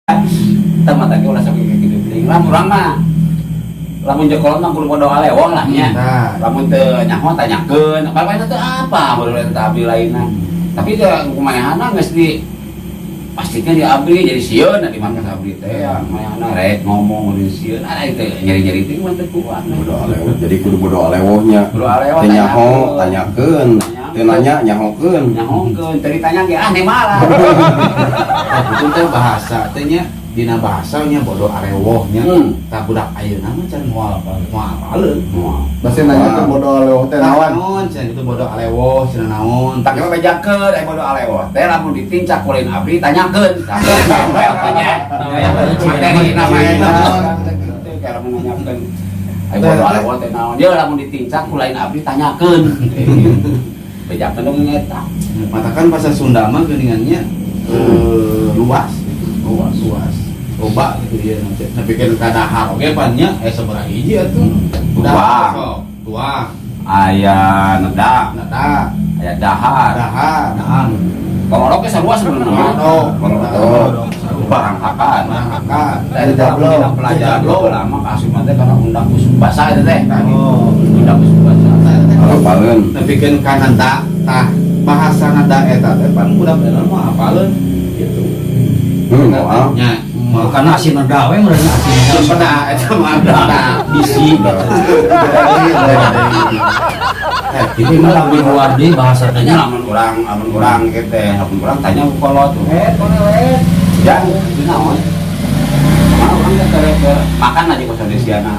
Kita mata ge ulah sok kitu teuing lah. Urang mah lamun jeung kolot mah kudu bodo alewong lah nya. Nah. Lamun teu nyaho, tanyakeun apa eta teh, apa baru eta abdi lainna. Tapi teh kumanehana geus di pastikan di abdi jadi sieun di markas abdi teh ya. Manehana rek ngomong di sieun, ada itu nyeri-nyeri teh mah teu kuat. Bodo alewoh. Jadi kudu bodo alewohnya. Bodo alewoh. Teu nyaho tanyakeun, teu nanya nyahokeun. Nyahokeun, teu ditanya ge ah malah. Itu teh bahasa teh nya, dina bahasa nya bodo arewoh nya. Tah, budak ayeuna mah can moal moal apaleun. Pasti nanya tuh bodo alewoh teh naon. Naon cenah itu bodo alewoh cenah naon? Tak mah bejakeun aya bodo alewoh teh lamun ditincak ku lain abdi, tanyakeun. Tanya materi namanya teh kayak lamun nanyakeun aya bodo alewoh teh naon. Dia lamun ditincak ku lain abdi, tanyakeun. Bejakeun dong eta. Matakan bahasa Sunda mah geuningannya luas gitu. Luas, luas. Loba gitu ya nanti. Nepikeun ka dahar oge pan nya aya sabaraha hiji atuh? Tuang. Sok. Tuang. Aya neda, Neda, aya dahar. Dahar, Dahar. Kolorok ge sarua sebenarnya. Kolorok. Kolorok. Barangkakan. Barangkakan. Dari Jablo. pelajaran Jablo. lama kaasupan teh karena undak usuk bahasa itu teh. Oh. Undak usuk bahasa. Apaleun. Nepikeun ka neda, tah bahasa neda eta teh pan budak ayeuna mah apaleun gitu. Moal. Nya, Mau karena asin neda we meureun asin neda. Peda eta mah peda. Bisi gitu. Jadi mah lebih luar di bahasa teh Tanya nya. Lamun urang gitu teh, lamun urang tanya ku kolot, "Eh, kolot, jang, itu naon?" Mana urang teh keur makan aja bahasa Indonesiana.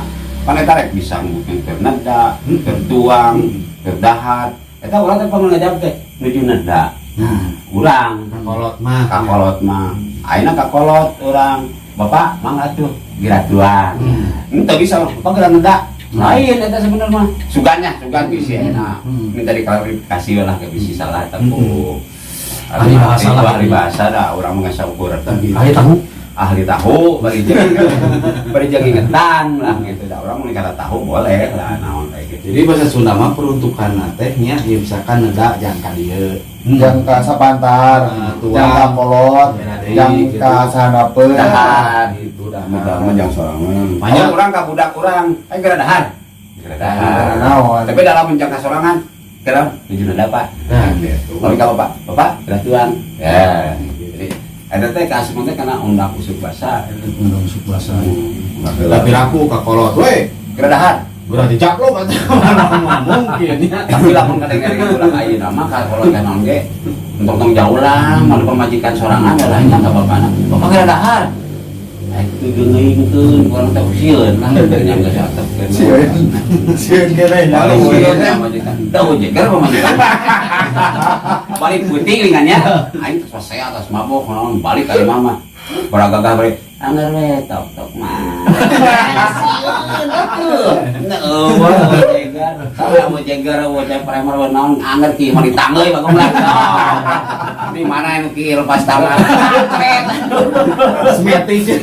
Pan eta rek bisa ngubungkeun keur neda, keur tuang, keur dahar. Eta urang teh pangna ngajawab teh nuju neda. Nah, Urang kolot mah. Kakolot mah. Ayeuna kakolot urang, "Bapak, mangga tuh geura tuang." Ente bisa, "Bapak geura neda." Lain eta sebenarnya mah. Sugannya, sugan bisi enak. Minta diklarifikasi lah ke bisi salah eta ku. Ahli bahasa lah. Ahli bahasa dah, urang mah geus ukur eta. Ahli tahu. Ahli tahu bari jeung ingetan lah gitu. Dah urang mun kata tahu boleh lah naon kayak gitu. Jadi bahasa Sunda mah peruntukan teh nya ya, misalkan neda jang ka dieu. Jang ka sapantar, Nah, tuang. Jang ka kolot, Beda deui, jang gitu. Ka sahandapeun. Dahar. Gitu dah. Mudah mah jang sorangan. Banyak urang ka budak urang, "Eh, geura dahar." Geura dahar. Naon. Tapi dalam jang ka sorangan, geura nuju neda, Pak. Nah, gitu. Kalau ka bapak, "Bapak, geura tuang." Ya, jadi eta teh kaasupan teh kana undak usuk bahasa. Undang usuk bahasa. Tapi raku ka kolot we. Geura dahar. Berarti caplok aja mana mungkin ya. Tapi lamun kadang urang ayeuna mah ka kolot teh naon ge, entong-tong jauh lah, malu pamajikan sorangan lah nya ka bapana. "Bapak geura dahar." Eh, itu geungeuingkeun, urang teh sieun lah nya geus atep. Sieun. Sieun kene nya. Paling sieun pamajikan. Tahu jeger pamajikan. Balik peuting lingannya. Aing tos saya atas mabok naon balik ka imah mah. Baragagah balik. Angger we tok tok mah. Sieun atuh. Nah, eueuh jeger. Salah mau jeger bocah premer naon angger ki mah ditanggeui bagong lah. Di mana anu ki lepas tangan. Keren. Smetis.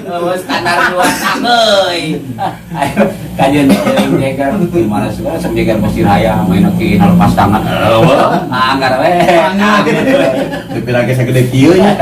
Eueuh standar dua tanggeui. Ayo kajian teuing jeger di mana segala sok jeger pasir hayam main ki lepas tangan. Eueuh anggar we. Tapi lagi sagede kieu nya.